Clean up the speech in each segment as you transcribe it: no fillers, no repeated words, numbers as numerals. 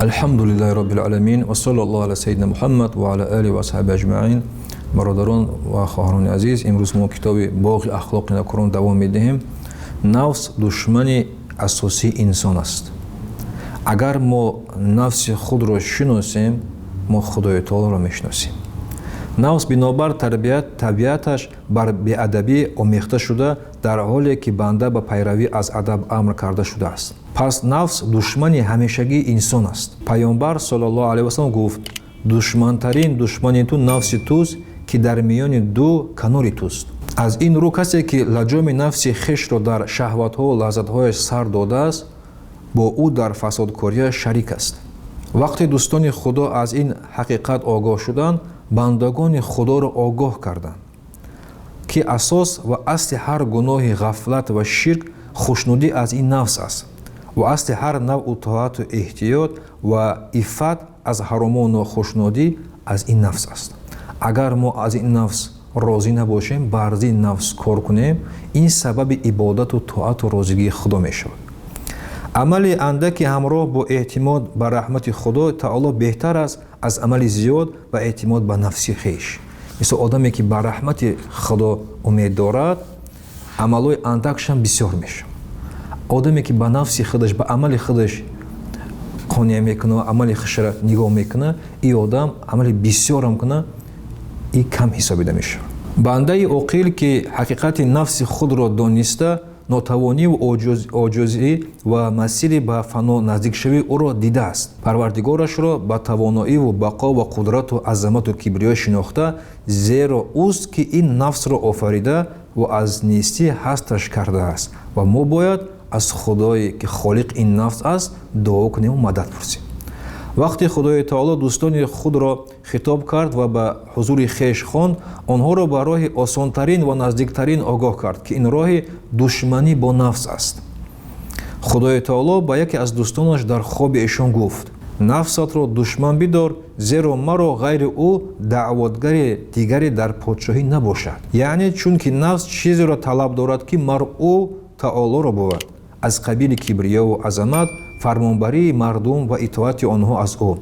Алҳамдулиллаҳи роббил оламин ва саллаллоҳу ала саййидина Муҳаммад ва ала олиҳи ва асҳобиҳи аҷмаин. Бародарон ва хоҳарони азиз, имрӯз мо китоби Боғи ахлоқи накӯрон давом медиҳем. Нафс душмани асосии инсон аст. Агар мо нафси худро шиносем, мо Худои таолоро мешиносем. Нафс бинобар тарбият табиаташ бар беадабӣ омехта шуда, дар ҳоле ки банда ба пайравӣ аз адаб амр карда шудааст. Пас нафс душмани ҳамешагии инсон аст. Паёмбар саллаллоҳу алайҳи васаллам гуфт: душмантарин душмани ту нафси туст, ки дар миёни ду канори туст. Аз ин рӯ касе ки лаҷоми нафси хешро дар шаҳватҳову лаззатҳояш сар додааст, бо ӯ дар фасодкориаш шарик аст. Вақте дӯстони Худо аз ин ҳақиқат огоҳ шуданд, бандагони Худоро огоҳ карданд, ки асос ва асли ҳар гуноҳи ғафлат ва ширк хушнудӣ аз ин нафс аст ва асли ҳар навъу тоату эҳтиёт ва иффат аз ҳарому нохушнудӣ аз ин нафс аст. Агар мо аз ин нафс розӣ набошем, бар зидди нафс кор кунем, ин сабаби ибодату тоату розигии Худо мешавад. Амали андаки ҳамроҳ бо эътимод ба раҳмати Худо таоло беҳтар аст аз амали зиёд ва эътимод ба нафси хеш. Мисол, одаме ки ба раҳмати Худо умед дорад, амалҳои андакшам бисёр мешавад. Одаме ки ба нафси худаш, ба амали худаш қонеъ мекунад ва амали худашро нигоҳ мекунад, ин одам амали бисёрам кунад, и кам ҳисобида мешавад. Бандаи оқил, ки ҳақиқати нафси худро дониста, нотавониву оҷозӣ ва масири ба фано наздикшавии ӯро дидааст, Парвардигорашро ба тавоноиву бақо ва қудрату азамату кибриё шинохта, зеро ӯст ки ин нафсро офарида ва аз нестӣ ҳасташ кардааст, ва мо бояд аз Худое ки холиқ ин нафс аст дуо кунему мадад пурсем. Вақте Худои таоло дӯстони худро хитоб кард ва ба ҳузури хеш хонд, онҳоро ба роҳи осонтарин ва наздиктарин огоҳ кард, ки ин роҳи душманӣ бо нафс аст. Худои таоло ба яке аз дӯстонаш дар хоби эшон гуфт: нафсатро душман бидор, зеро маро ғайри ӯ даъватгари дигаре дар подшоҳӣ набошад. Яъне чунки нафс чизеро талаб дорад, ки мар ӯ таолоро бувад, аз қабили кибриёву азамат, фармонбарии мардум ва итоати онҳо аз ӯ,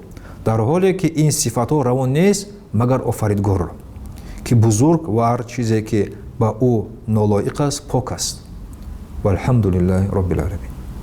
дар ҳоле ки ин сифатҳо раво нест магар Офаридгорро, ки бузург ва ҳар чизе ки ба ӯ нолоиқ аст пок аст. Валҳамду лиллаҳи роббил оламин.